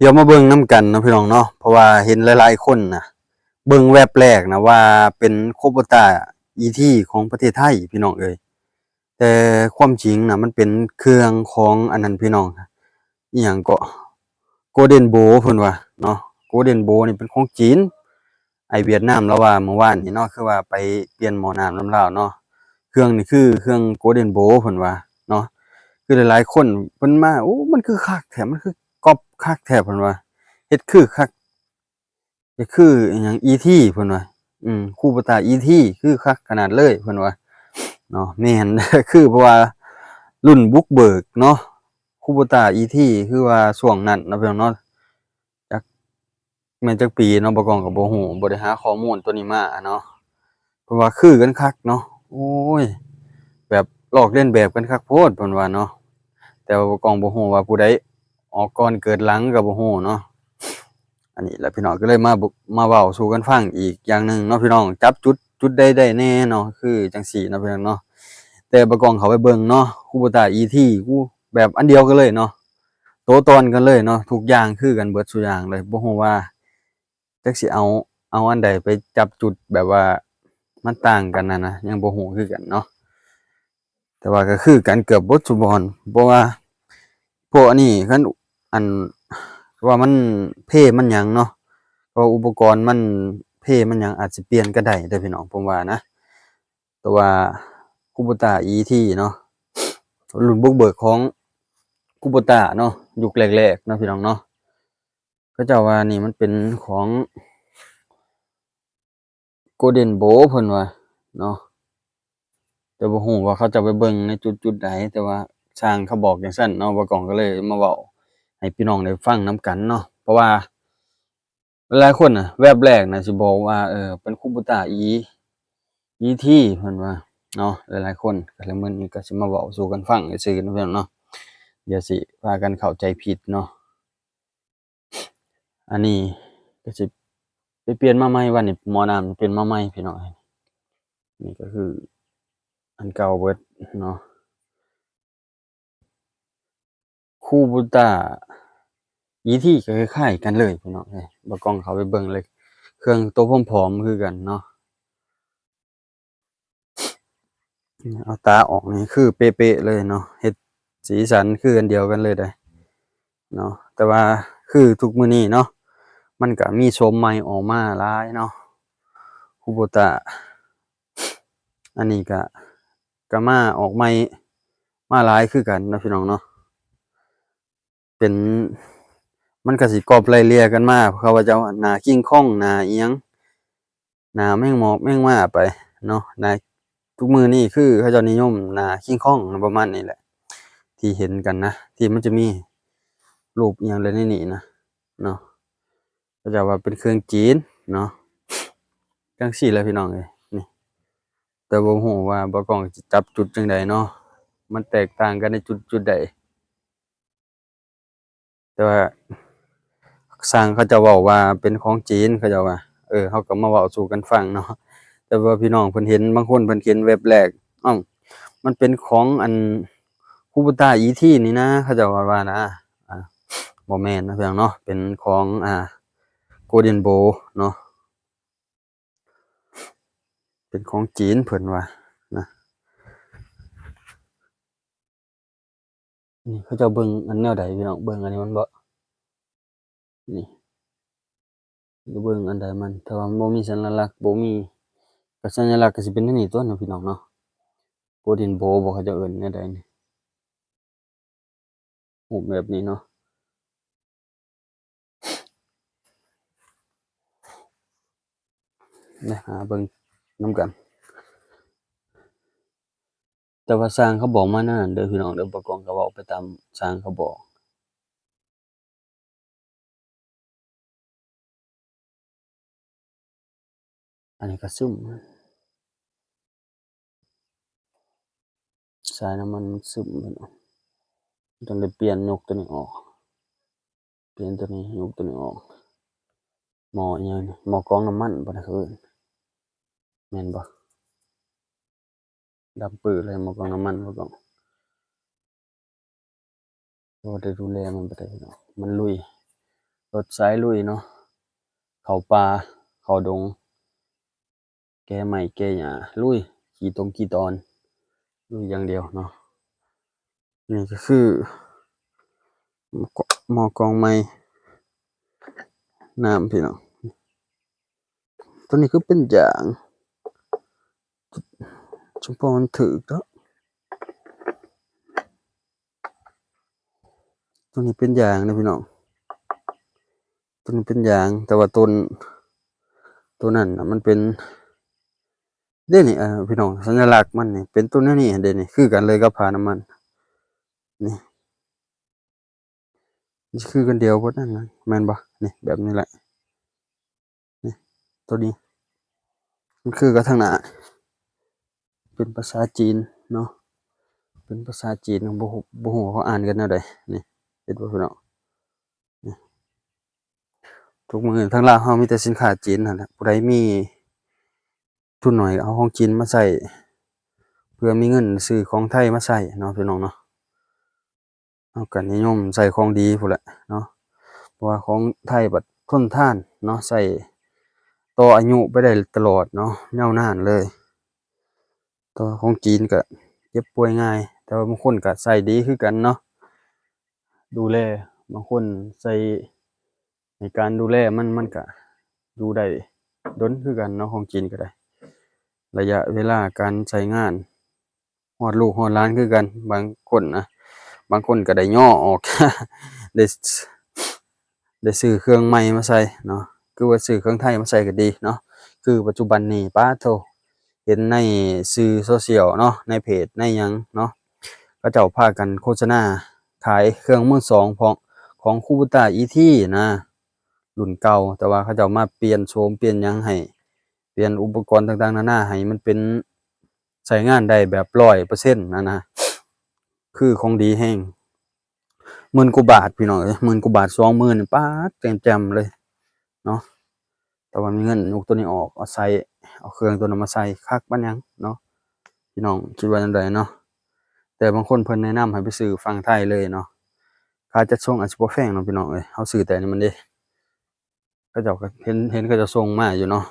ດຽວມາເບິ່ງນຳກັນເນາະພີ່ນ້ອງເນາະ ເພາະວ່າເຫັນຫຼາຍໆຄົນນະ ເບິ່ງແວັບແລກນະວ່າເປັນໂຄໂບຕ້າອີທີຂອງປະເທດໄທພີ່ນ້ອງເອີຍ. ແຕ່ຄວາມຈິງນະ ມັນເປັນເຄື່ອງຂອງອັນນັ້ນພີ່ນ້ອງ ອີ່ຫຍັງເກາະ ໂກເດັນໂບ ເພິ່ນວ່າເນາະ. ໂກເດັນໂບນີ້ເປັນຂອງຈີນ. ໄອ້ຫວຽດນາມລາວວ່າມື້ວານນີ້ເນາະ ຄືວ່າໄປປ່ຽນໝໍ້ນ້ຳນຳລາວເນາະ ເຄື່ອງນີ້ຄືເຄື່ອງໂກເດັນໂບ ເພິ່ນວ່າເນາະ. ຄືຫຼາຍໆຄົນເພິ່ນມາ ໂອ້ ມັນຄືຄັກແທ້ ມັນຄືກັອບຄັກແທ້ ເພິ່ນວ່າ ເຮັດຄືຄັກ ເຮັດຄືອີ່ຫຍັງ ອີທີ ເພິ່ນວ່າ ອືມ ຄູໂບຕ້າ ອີທີ ຄືຄັກຂະໜາດເລີຍ ເພິ່ນວ່າເນາະ. ແມ່ນ ຄື ເພາະວ່າລຸ້ນບຸກເບີກເນາະ ຄູໂບຕ້າ ອີທີ ຄືວ່າຊ່ວງນັ້ນເນາະ ພີ່ນ້ອງເນາະ ຈັກແມ່ນຈັກປີເນາະ ບ່າວກອງກໍບໍ່ຮູ້ ບໍ່ໄດ້ຫາຂໍ້ມູນຕົວນີ້ມາເນາະ. ເພິ່ນວ່າຄືກັນຄັກເນາະ ໂອ້ຍ ແບບລອກລຽນແບບກັນຄັກໂພດ ເພິ່ນວ່າເນາະ. ແຕ່ວ່າບ່າວກອງບໍ່ຮູ້ວ່າຜູ້ໃດອອກກ່ອນເກີດຫຼັງກໍບໍ່ຮູ້ເນາະ. ອັນນີ້ແຫຼະພີ່ນ້ອງ ກໍເລີຍມາ ມາເວົ້າສູ່ກັນຟັງອີກຢ່າງໜຶ່ງເນາະ ພີ່ນ້ອງ ຈັບຈຸດ ຈຸດໃດໄດ້ແດ່ເນາະ ຄືຈັ່ງຊີ້ເນາະ ພີ່ນ້ອງເນາະ. ແຕ່ບ່າວກອງເຂົ້າໄປເບິ່ງເນາະ ຄູໂບຕ້າ ອີທີ ອູ ແບບອັນດຽວກັນເລີຍເນາະ ໂຕຕອນກັນເລີຍເນາະ ທຸກຢ່າງຄືກັນເບິດສູ່ຢ່າງເລີຍ. ບໍ່ຮູ້ວ່າຈັກຊິເອົາ ເອົາອັນໃດໄປຈັບຈຸດ ແບບວ່າມັນຕ່າງກັນຫັ້ນນະ ຍັງບໍ່ຮູ້ຄືກັນເນາະ. ແຕ່ວ່າກໍຄືກັນເກືອບເບິດສູ່ບ່ອນ ເພາະວ່າພວກອັນນີ້ ຄັນອັນວ່າມັນເພມັນຫຍັງເນາະ ເພາະວ່າອຸປະກອນມັນເພມັນຫຍັງອາດຊິປ່ຽນກໍໄດ້ເດີ້ພີ່ນ້ອງ ຜົມວ່ານະ. ແຕ່ວ່າຄູໂບຕ້າ ອີທີ ເນາະ ລຸ້ນບຸກເບີກຂອງຄູໂບຕ້າເນາະ ຍຸກແລກໆເນາະ ພີ່ນ້ອງເນາະ. ເຂົາເຈົ້າວ່ານີ້ມັນເປັນຂອງໂກເດັນໂບ ເພິ່ນວ່າເນາະ. ແຕ່ບໍ່ຮູ້ວ່າເຂົາເຈົ້າໄປເບິ່ງໃນຈຸດໆໃດ ແຕ່ວ່າຊ່າງເຂົາບອກຈັ່ງຊັ້ນເນາະ ບ່າວກອງກໍເລີຍມາເວົ້າໃຫ້ພີ່ນ້ອງໄດ້ຟັງນຳກັນເນາະ. ເພາະວ່າຫຼາຍໆຄົນນະ ແວັບແລກນະຊິບອກວ່າ ເອີ ເປັນຄູໂບຕ້າ ອີ ອີທີ ເພິ່ນວ່າເນາະ ຫຼາຍໆຄົນ. ກໍເລີຍມື້ນີ້ກໍຊິມາເວົ້າສູ່ກັນຟັງຊື່ໆເນາະ ພີ່ນ້ອງເນາະ ດຽວຊິພາກັນເຂົ້າໃຈຜິດເນາະ. ອັນນີ້ກໍຊິໄປປ່ຽນມາໃໝ່ ວັນນີ້ໝໍ້ນ້ຳປ່ຽນມາໃໝ່ພີ່ນ້ອງ. ນີ້ກໍຄືອັນເກົ່າເບິດເນາະ ຄູໂບຕ້າ ອີທີ ກໍຄ້າຍໆກັນເລີຍພີ່ນ້ອງເອີຍ. ບ່າວກອງເຂົ້າໄປເບິ່ງເລີຍ ເຄື່ອງໂຕຜອມໆຄືກັນເນາະ. ເອົາຕາອອກນີ້ຄືເປະໆເລີຍເນາະ ເຮັດສີສັນຄືອັນດຽວກັນເລີຍເດ້ເນາະ. ແຕ່ວ່າຄືທຸກມື້ນີ້ເນາະ ມັນກະມີໂສມໃໝ່ອອກມາຫຼາຍເນາະ ຄູໂບຕ້າ. ອັນນີ້ກະ ກະມາອອກໃໝ່ມາຫຼາຍຄືກັນເນາະ ພີ່ນ້ອງເນາະ. ເປັນ ມັນກະຊິກອບໄລ່ເລ່ຍກັນມາ ເຂົາວ່າເຈົ້າ ໜ້າຄິງຄອງ ໜ້າອີ່ຫຍັງ ໜ້າແມງໝອກແມງໝ້າໄປເນາະ. ໜ້າ ທຸກມື້ນີ້ຄືເຂົາເຈົ້ານິຍົມໜ້າຄິງຄອງປະມານນີ້ແຫຼະ ທີ່ເຫັນກັນນະ ທີ່ມັນຈະມີຮູບອີ່ຫຍັງໃນນີ້ນະເນາະ. ເຂົາເຈົ້າວ່າເປັນເຄື່ອງຈີນເນາະ ຈັ່ງຊີ້ແຫຼະພີ່ນ້ອງເອີຍ ນີ້. ແຕ່ບໍ່ຮູ້ວ່າບ່າວກອງຊິຈັບຈຸດຈັ່ງໃດເນາະ ມັນແຕກຕ່າງກັນໃນຈຸດ ຈຸດໃດ. ແຕ່ວ່າຊ່າງເຂົາເຈົ້າເວົ້າວ່າເປັນຂອງຈີນ ເຂົາເຈົ້າວ່າ ເອີ ເຮົາກໍມາເວົ້າສູ່ກັນຟັງເນາະ. ແຕ່ວ່າພີ່ນ້ອງເພິ່ນເຫັນ ບາງຄົນເພິ່ນເຫັນແວັບແລກ ເອົ້າ ມັນເປັນຂອງອັນຄູໂບຕ້າ ອີທີ ນີ້ນະ ເຂົາເຈົ້າວ່ານະ. ອ່າ ບໍ່ແມ່ນນະພີ່ນ້ອງເນາະ ເປັນຂອງ ອ່າ ໂກເດັນໂບເນາະ ເປັນຂອງຈີນເພິ່ນວ່ານະ. ນີ້ເຂົາເຈົ້າເບິ່ງອັນແນວໃດພີ່ນ້ອງ ເບິ່ງອັນນີ້ມັນບໍ່ ນີ້ ເບິ່ງອັນໃດມັນ ຖ້າວ່າມັນບໍ່ມີສັນຍາລັກ ບໍ່ມີ ກໍສັນຍາລັກກໍຊິເປັນແນວນີ້ຕົວະເນາະ ພີ່ນ້ອງເນາະ. ໂກເດັນໂບ ບໍ່ ເຂົາເຈົ້າເອີ້ນແນວໃດນີ້ ຮູບແບບນີ້ເນາະ. ໄປຫາເບິ່ງນຳກັນ ແຕ່ວ່າຊ່າງເຂົາບອກມາແນວນັ້ນເດີພີ່ນ້ອງເດີ ບ່າວກອງກໍເວົ້າໄປຕາມຊ່າງເຂົາບອກ. ອັນນີ້ກໍຊຶມ ສາຍນ້ຳມັນມັນຊຶມ ຕ້ອງໄດ້ປ່ຽນ ຍົກຕົວນີ້ອອກ ປ່ຽນຕົວນີ້ ຍົກຕົວນີ້ອອກ. ໝໍ້ອີ່ຫຍັງນີ້ ໝໍ້ກອງນ້ຳມັນບໍ່ ເຂົາເອີ້ນ ແມ່ນບໍ່? ດຳປືເລີຍ ໝໍ້ກອງນ້ຳມັນ ໝໍ້ກອງ ບໍ່ໄດ້ດູແລມັນປານໃດເນາະ ມັນລຸຍ ລົດສາຍລຸຍເນາະ ເຂົ້າປ່າເຂົ້າດົງ ແກ່ໄມ້ແກ່ຫຍ້າ ລຸຍ ຂີ້ຕົງຂີ້ຕອນ ລຸຍຢ່າງດຽວເນາະ. ນີ້ກໍຄືໝໍ້ກອງໄມ້ນ້ຳ ພີ່ນ້ອງ. ຕົວນີ້ຄືເປັນຢາງ ສົມພໍມັນຖືກເນາະ. ຕົວນີ້ເປັນຢາງເດ້ພີ່ນ້ອງ ຕົວນີ້ເປັນຢາງ ແຕ່ວ່າຕົ້ນ ຕົວນັ້ນນະມັນເປັນ ເດ້ນີ້ ເອີ ພີ່ນ້ອງ ສັນຍະລັກມັນນີ້ເປັນຕົວແນວນີ້ເດ້ນີ້ ຄືກັນເລີຍກັບຜ້ານ້ຳມັນນີ້ ມັນຄືກັນດຽວເບິດນັ້ນນະ ແມ່ນບໍ່? ນີ້ ແບບນີ້ແຫຼະ ນີ້ ຕົວນີ້ ມັນຄືກັບທາງໜ້າ ເປັນພາສາຈີນເນາະ ເປັນພາສາຈີນ ບໍ່ ບໍ່ຮູ້ວ່າເຂົາອ່ານກັນແນວໃດ ນີ້ ເຫັນບໍ່ພີ່ນ້ອງ? ນີ້ ທຸກມື້ນີ້ທາງລາວເຮົາມີແຕ່ສິນຄ້າຈີນຫັ້ນແຫຼະ ຜູ້ໃດມີທຶນໜ້ອຍກໍເອົາຂອງຈີນມາໃຊ້ ເພື່ອມີເງິນຊື້ຂອງໄທມາໃຊ້ເນາະ ພີ່ນ້ອງເນາະ. ເຮົາກໍນິຍົມໃຊ້ຂອງດີພຸ້ນແຫຼະເນາະ ເພາະວ່າຂອງໄທບັດທົນທານເນາະ ໃຊ້ຕໍ່ອາຍຸໄປໄດ້ຕະຫຼອດເນາະ ຍາວນານເລີຍ. ແຕ່ວ່າຂອງຈີນກໍເຈັບປ່ວຍງ່າຍ ແຕ່ວ່າບາງຄົນກໍໃຊ້ດີຄືກັນເນາະ ດູແລ ບາງຄົນໃຊ້ ໃນການດູແລມັນ ມັນກະຢູ່ໄດ້ດົນຄືກັນເນາະ ຂອງຈີນກໍໄດ້ ໄລຍະເວລາການໃຊ້ງານຮອດລູກຮອດຫຼານຄືກັນ. ບາງຄົນນະ ບາງຄົນກໍໄດ້ຍໍອອກ ໄດ້ ໄດ້ຊື້ເຄື່ອງໃໝ່ມາໃສ່ເນາະ ຄືວ່າຊື້ເຄື່ອງໄທມາໃສ່ກໍດີເນາະ. ຄືປັດຈຸບັນນີ້ ປາໂທ້ ເຫັນໃນສື່ໂຊຊຽວເນາະ ໃນເພຈໃນຫຍັງເນາະ ເຂົາເຈົ້າພາກັນໂຄສະນາຂາຍເຄື່ອງມືສອງຂອງ ຂອງຄູໂບຕ້າອີທີນະ ລຸ້ນເກົ່າ ແຕ່ວ່າເຂົາເຈົ້າມາປ່ຽນໂສມປ່ຽນຫຍັງໃຫ້ ປ່ຽນອຸປະກອນຕ່າງໆນານາໃຫ້ມັນເປັນ ໃຊ້ງານໄດ້ແບບຮ້ອຍເປີເຊັນນະນະ ຄືຂອງດີແຮງ. ໝື່ນກວ່າບາດພີ່ນ້ອງເອີຍ ໝື່ນກວ່າບາດ ສອງໝື່ນ ປາດ ແຈ່ມໆເລີຍເນາະ. ແຕ່ວ່າມີເງິນຍົກໂຕນີ້ອອກ ເອົາໃສ່ ເອົາເຄື່ອງໂຕນັ້ນມາໃສ່ ຄັກປານຫຍັງເນາະ. ພີ່ນ້ອງຄິດວ່າຈັ່ງໃດເນາະ? ແຕ່ບາງຄົນເພິ່ນແນະນຳໃຫ້ໄປຊື້ຝັ່ງໄທເລີຍເນາະ. ຄ່າຈັດສົ່ງອາດຊິບໍ່ແພງເນາະພີ່ນ້ອງເອີຍ ເຮົາຊື້ແຕ່ນີ້ມັນເດ້ ເຂົາເຈົ້າກໍເຫັນ ເຫັນເຂົາເຈົ້າສົ່ງມາຢູ່ເນາະ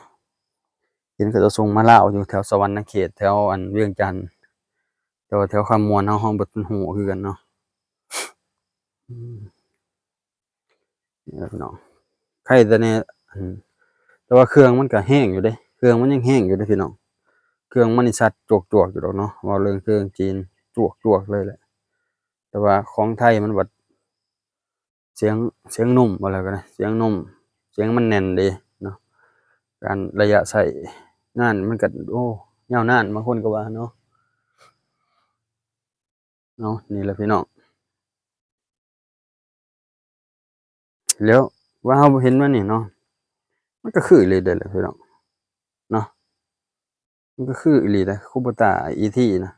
ເຫັນເຂົາເຈົ້າສົ່ງມາລາວຢູ່ແຖວສະຫວັນນະເຂດ ແຖວອັນວຽງຈັນ ແຕ່ວ່າແຖວຄຳມ່ວນເຮົາ ເຮົາບໍ່ທັນຮູ້ຄືກັນເນາະ. ອືມ ນີ້ແຫຼະພີ່ນ້ອງ ໄຄແຕ່ແນ່ ອັນ ແຕ່ວ່າເຄື່ອງມັນກໍແຮງຢູ່ເດ້ ເຄື່ອງມັນຍັງແຮງຢູ່ເດ້ພີ່ນ້ອງ ເຄື່ອງມັນນີ້ຊັດຈວກໆຢູ່ດອກເນາະ ເວົ້າເລື່ອງເຄື່ອງຈີນຈວກໆເລີຍແຫຼະ. ແຕ່ວ່າຂອງໄທມັນບັດ ສຽງ ສຽງນຸ້ມ ວ່າແລ້ວກໍໄດ້ ສຽງນຸ້ມ ສຽງມັນແໜ້ນເດ້ເນາະ. ການໄລຍະໃຊ້ງານມັນກໍ ໂອ້ ຍາວນານ ບາງຄົນກໍວ່າເນາະ. ເອົາ ນີ້ແຫຼະພີ່ນ້ອງ ແລ້ວວ່າເຮົາເຫັນມານີ້ເນາະ ມັນກໍຄືອີ່ຫຼີເດ້ແຫຼະພີ່ນ້ອງເນາະ. ມັນກໍຄືອີ່ຫຼີເດ້ ຄູໂບຕ້າອີທີນະ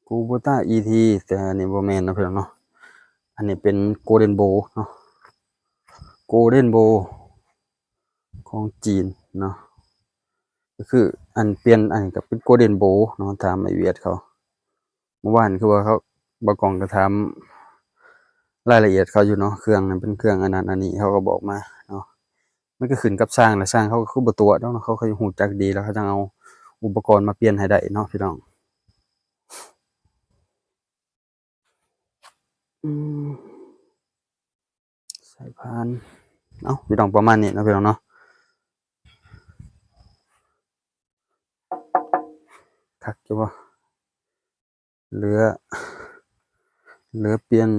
ຄູໂບຕ້າອີທີ ແຕ່ອັນນີ້ບໍ່ແມ່ນເນາະພີ່ນ້ອງເນາະ. ອັນນີ້ເປັນໂກລເດັນໂບເນາະ ໂກລເດັນໂບຂອງຈີນເນາະ ກໍຄືອັນປ່ຽນ ອັນນີ້ກໍເປັນໂກລເດັນໂບເນາະ ຖາມໄອ້ວຽດເຂົາ. ເມື່ອວານຄືວ່າເຂົາ ບ່າວກອງກໍຖາມລາຍລະອຽດເຂົາຢູ່ເນາະ ເຄື່ອງນັ້ນເປັນເຄື່ອງອັນນັ້ນອັນນີ້ ເຂົາກໍບອກມາເນາະ. ມັນກໍຂຶ້ນກັບຊ່າງແຫຼະ ຊ່າງເຂົາກໍຄືບໍ່ຕົວະດອກເນາະ ເຂົາກໍຮູ້ຈັກດີ ແລ້ວເຂົາຈັ່ງເອົາອຸປະກອນມາປ່ຽນໃຫ້ໄດ້ເນາະພີ່ນ້ອງ. ອືມ ສາຍພານ ເອົ້າ ພີ່ນ້ອງ ປະມານນີ້ເນາະ ພີ່ນ້ອງເນາະ. ຄັກຢູ່ບໍ່? ເຫຼືອ ເຫຼືອປ່ຽນ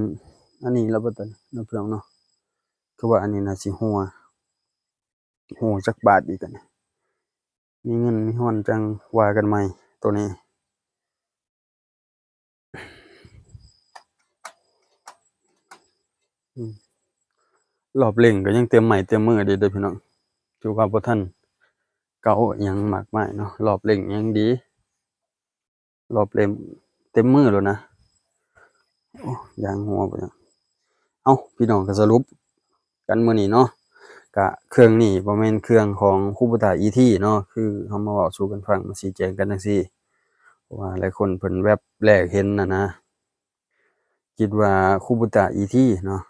ອັນນີ້ແລ້ວບໍ່ ຕອນນີ້ເນາະ ພີ່ນ້ອງເນາະ. ຄືວ່າອັນນີ້ໜ້າຊິຮົ່ວ ຮົ່ວຈັກບາດອີກ ອັນນີ້ ມີເງິນມີຮອນຈັ່ງວ່າກັນໃໝ່ ໂຕນີ້. ອືມ ລອບເລັ່ງກໍຍັງເຕັມໄມ້ເຕັມມືດີເດີພີ່ນ້ອງ ຖືວ່າບໍ່ທັນເກົ່າອີ່ຫຍັງມາກມາຍເນາະ ລອບເລັ່ງຍັງດີ ລອບເຫຼັ້ມເຕັມມືໂລດນະ. ໂອ້ ຢາງຫົວບໍ່ຫຍັງ. ເອົ້າ ພີ່ນ້ອງ ກໍສະຫຼຸບ ກັນມື້ນີ້ເນາະ ກະເຄື່ອງນີ້ບໍ່ແມ່ນເຄື່ອງຂອງຄູໂບຕ້າອີທີເນາະ ຄືເຮົາມາເວົ້າສູ່ກັນຟັງ ມາຊີ້ແຈງກັນຈັ່ງຊີ້ ເພາະວ່າຫຼາຍຄົນເພິ່ນແວັບແລກເຫັນນະນະ ຄິດວ່າຄູໂບຕ້າອີທີເນາະ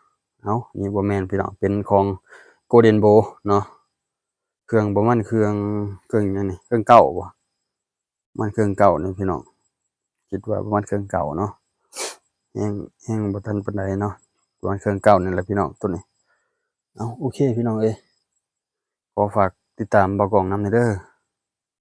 ເອົ້າ ນີ້ບໍ່ແມ່ນພີ່ນ້ອງ ເປັນຂອງ Golden Boy ເນາະ ເຄື່ອງ ປະມານເຄື່ອງ ເຄື່ອງຫຍັງນີ້ ເຄື່ອງເກົ້າບໍ່ ປະມານເຄື່ອງເກົ້ານີ້ພີ່ນ້ອງ ຄິດວ່າປະມານເຄື່ອງເກົ້າເນາະ ແຮງ ແຮງບໍ່ທັນປານໃດເນາະ ປະມານເຄື່ອງເກົ້ານີ້ແຫຼະພີ່ນ້ອງ ໂຕນີ້. ເອົ້າ ໂອເຄພີ່ນ້ອງເອີຍ ຂໍຝາກຕິດຕາມບ່າວກ້ອງນຳແດ່ເດີ.